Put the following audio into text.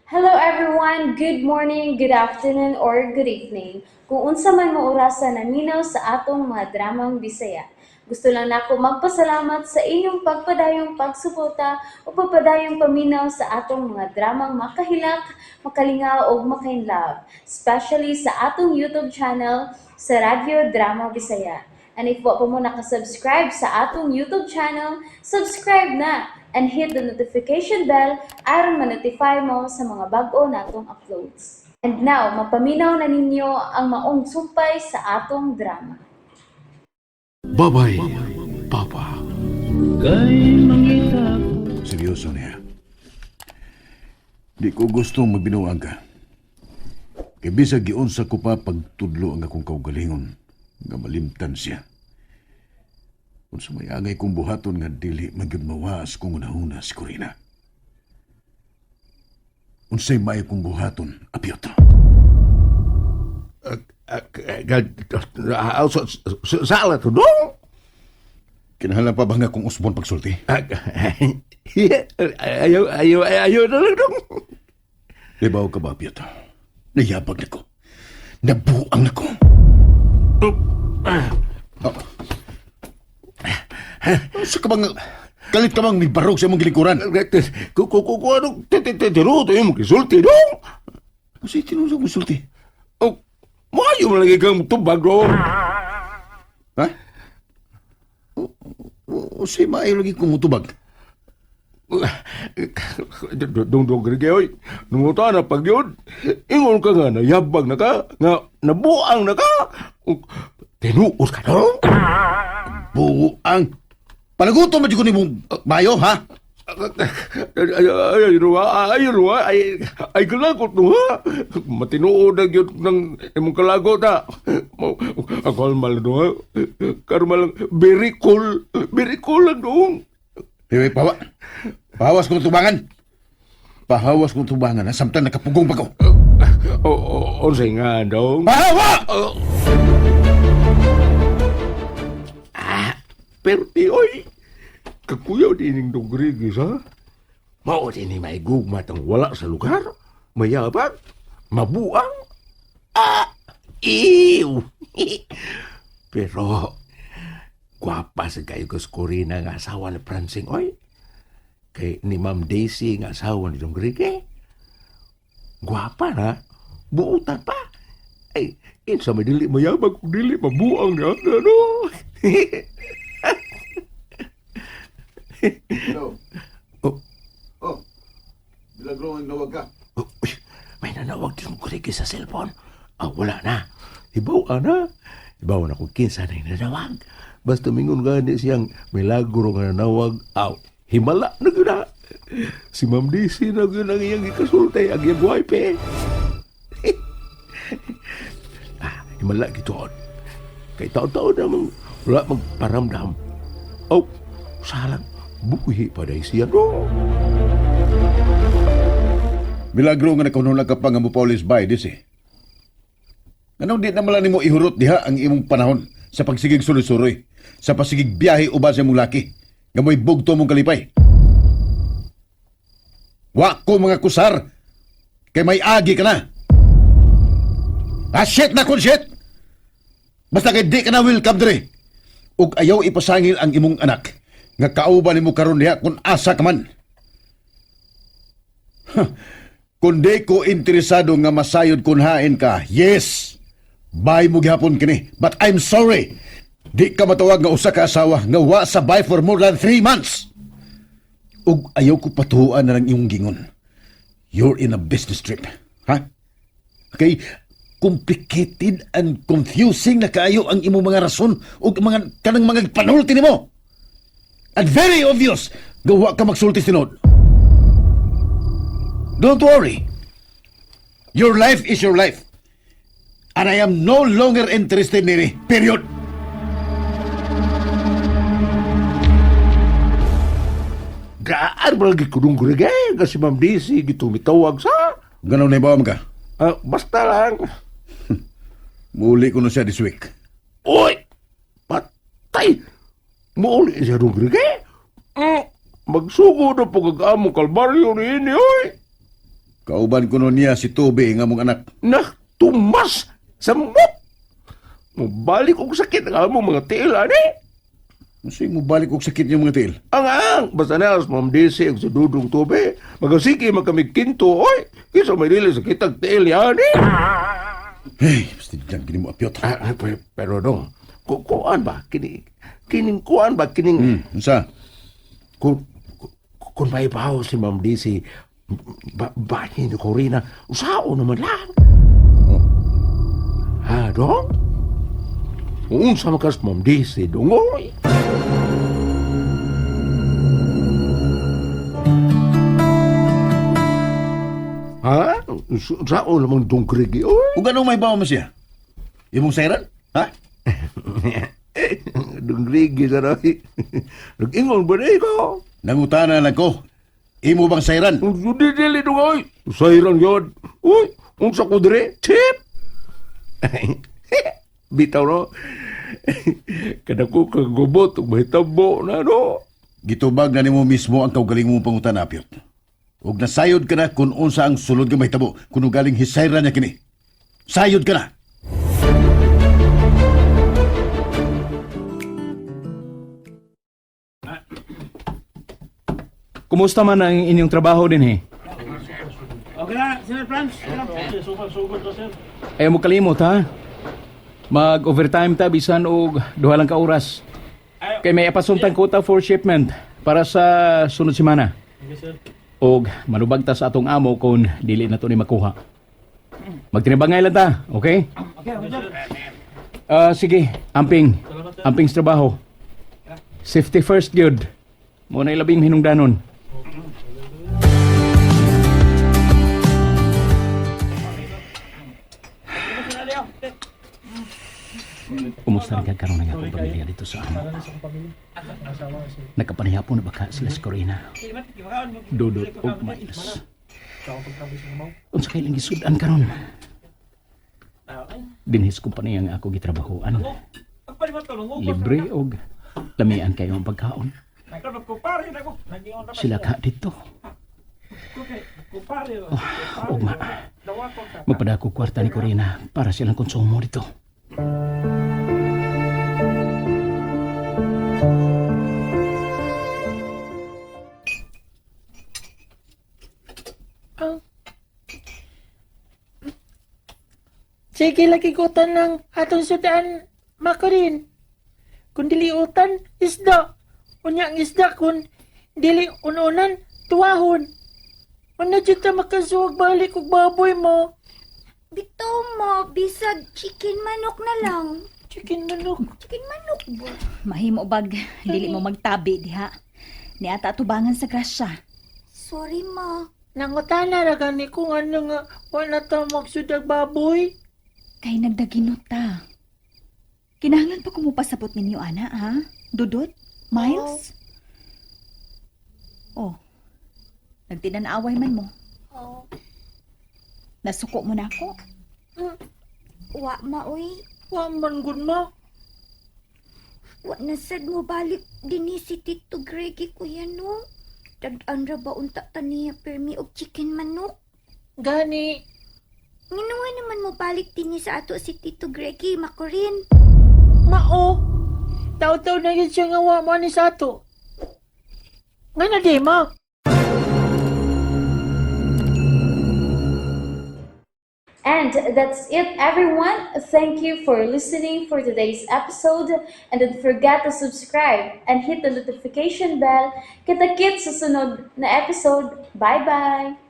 Hello everyone! Good morning, good afternoon, or good evening. Kung unsa man mo orasa naminaw sa atong mga dramang Bisaya. Gusto lang nako magpasalamat sa inyong pagpadayong pagsuporta o pagpadayong paminaw sa atong mga dramang makahilak, makalingaw ug makainlove, especially sa atong YouTube channel sa Radyo Drama Bisaya. And if wa pa mo nakasubscribe sa atong YouTube channel, subscribe na and hit the notification bell aron ma-notify mo sa mga bag-o natong uploads. And now, mapaminaw na ninyo ang maong sumpay sa atong drama. Babay, Papa. Seryoso niya. Di ko gusto magbinuang ka. Kay bisag giunsa ko pa pagtudlo ang akong kaugalingon nga malimtan siya. Kung sa may angay kong buhaton nga dili magyud mawaas kung unahuna si Corina. Unsay maayo kong buhaton, Apiotro? Sala to dong. Kinahanglan pa ba nga kung usbon pagsulti? Ayaw, ayaw, ayaw na lang dong. Libaw ka ba, Piotr? Nayabag na ko. Nabuang na ko. Oh. Sa ka bang... Kalit ka bang may barog sa imong gilikuran? Ku ku ku ku ano tiro to yung kisulti dong. Kasi tinuod sa sulti. Oh, maayo man lagi kang tubag dong. Ha? O, si maayo lagi kong mutubag. Dong dong grige oy. Nunguta na pag yun. Ingon ka nga nayabag na ka, nga nabuang na ka. Tinuos ka dong. Buang. Panagutom ba di ko ni mong mayo, ha? Ay, ay, ay, ay, ay, ay, kalagot no, ha? Matinuod na yun ng imong kalagot, ha? Ako mal no, ha? Karon lang, very cool lang doon. Piwi, pawa. Pahawas kong tubangan. Pahawas kong tubangan, ha? Samtang nakapugong pa ko. O, o, o, nga, dong. Pahawa! Ah, pero ti, oy, kakuyaw din yung dong ha? Mao din ni may gugma tang wala sa lugar, mayabag, mabuang, ah, ew. Pero, gwapa sa kayo ko Corina nga asawa ni Francing, oy. Kay ni Ma'am Daisy nga asawa ni Dong Grige. Gwapa na, buutan pa. Ay, insa may dili mayabag kung dili mabuang na, ano? Hello. Oh. Oh. Bilagro ang nawag ka. Oh, uy, may nanawag din ko rin sa cellphone. Ah, wala na. Ibaw na. Ibaw na kung kinsa na yung nanawag. Basta mingon gani siyang milagro nga nanawag. Aw, himala na yun na. Si Ma'am Daisy na yun ang iyang ikasultay, ang iyang wife eh. Ah, himala gitoon. Kay taon-taon na mang, wala magparamdam. Oh, salang, buhi pa dahil siya. No. Milagro nga nakaunong ka pa nga mo paulis by this eh. Anong di naman lang nimo ihurot diha ang imong panahon sa pagsigig suloy-suroy, sa pasigig biyahe uban sa imong laki, nga mo'y bugto mong kalipay. Wa ko mga kusar, kay may agi ka na. Ah, shit na kun shit! Basta kay di ka na welcome dire. Ug ayaw ipasangil ang imong anak, nga kauban nimo karon diha kung asa ka man. Kung di ko interesado nga masayod kun hain ka, yes! Bay mo gihapon kini. But I'm sorry. Di ka matawag nga usa ka asawa nga wa sa bay for more than 3 months. Ug ayaw ko patuan na lang imong gingon. You're in a business trip. Ha? Okay? Complicated and confusing na kaayo ang imong mga rason ug mga kanang mga panulti nimo. And very obvious, gawa ka magsulti tinuod. Don't worry. Your life is your life. And I am no longer interested nini. Period. Gaan ba lagi ko nung grige? Kasi Ma'am Daisy, gitu mitawag sa. Ganun na ba ka? Ah, basta lang. Muli ko na siya this week. Uy! Patay! Muuli siya nung grige? Magsugo na po kag among kalbaryo ni ini, oy! Kauban kuno niya si Toby nga mong anak. Nah, tumas! Samok! Mubalik og sakit ang among mga tiil, ani? Unsay mo balik og sakit niyang mga tiil? Ang ang, basta na, Ma'am Daisy, ang sa dudong tubig. Magasiki magkami kinto, oy! Kisa may dili sa kitag tiil yan, eh! Hey, basta dyan gini mo apyot. Ah, ah, pero dong, kuan ba? Kini, kining kuan ba? Kining, Unsa? Kung may baho si Ma'am Daisy, ba, bahin ni Corina, usao naman lang. Oh. Ha, dong? Unsa man kas Ma'am Daisy, dong, oy! Ha? Usao naman dong Gregi, oy! Ug anong may bawo mo siya? Imong sayran? Ha? Dong Gregi sa roy. Nag-ingon ba na ikaw? Nangutana lang ko. Imo bang sayran? Di dili dong oy. Sayran yun. Uy, unsa ko dire? Tip. Bitaw no. Kada ko kagubot ug mahitabo na no. Gitubag na nimo mismo ang kaugaling mong pangutana, Apyot. Ug nasayod ka na kung unsa ang sulod nga mahitabo kung galing hisayran niya kini. Sayod ka na! Kumusta man ang inyong trabaho din eh? Okay na, Sir Franz. Ayaw mo kalimot ha? Mag-overtime ta bisan og duha lang ka oras. Kay may apasuntan quota for shipment para sa sunod semana. Og manubag ta sa atong amo kung dili na to ni makuha. Magtinabangay lang ta, okay? Okay, okay, sir. Ah, sige, amping. Amping sa trabaho. Safety first gyud. Mo na labing hinungdanon. Kumusta rin karon ang akong pamilya dito sa amo? Nakapanihapon na ba ka sila sa Corina? Dudot og Miles. Unsa kay lang gisud-an karon? Dinhis kompanya nga ako gitrabahoan. Libre og lamian kayo ang pagkaon. Sila ka dito. Oh, ugma. Magpadako kwarta ni Corina para silang konsumo dito. Sige lagi ko tanang atong sudan makarin. Kung dili utan, isda. Unya ang isda kun dili ununan, tuwahon. Una jud ta makasuwag balik og baboy mo. Bitaw mo, bisag chicken manok na lang. Chicken manok. Chicken manok ba? Mahimo bag dili mo magtabi diha. Niata atubangan sa grasya. Sorry, ma. Nangutana ra gani kung ano nga wala ta magsudag baboy. Kay nagdaginot ta. Kinahanglan pa kumupasabot ninyo ana ha? Dudot? Miles? Oh. Nagtinanaway man mo. Oh. Nasuko mo na ako. Wa, ma, uy. Wa man gud mo. Wa na sad mo balik dinhi si Tito Greggy, kuya, no? Dag-an ra ba unta ta niya permi og chicken manok? Gani. Nginawa naman mo balik dinhi sa ato si Tito Greggy, makurin. Mao. Taw-taw na yun siya nga wa mo ni sa ato. Nga na di ma. And that's it, everyone. Thank you for listening for today's episode. And don't forget to subscribe and hit the notification bell. Kita-kits sa sunod na episode. Bye-bye!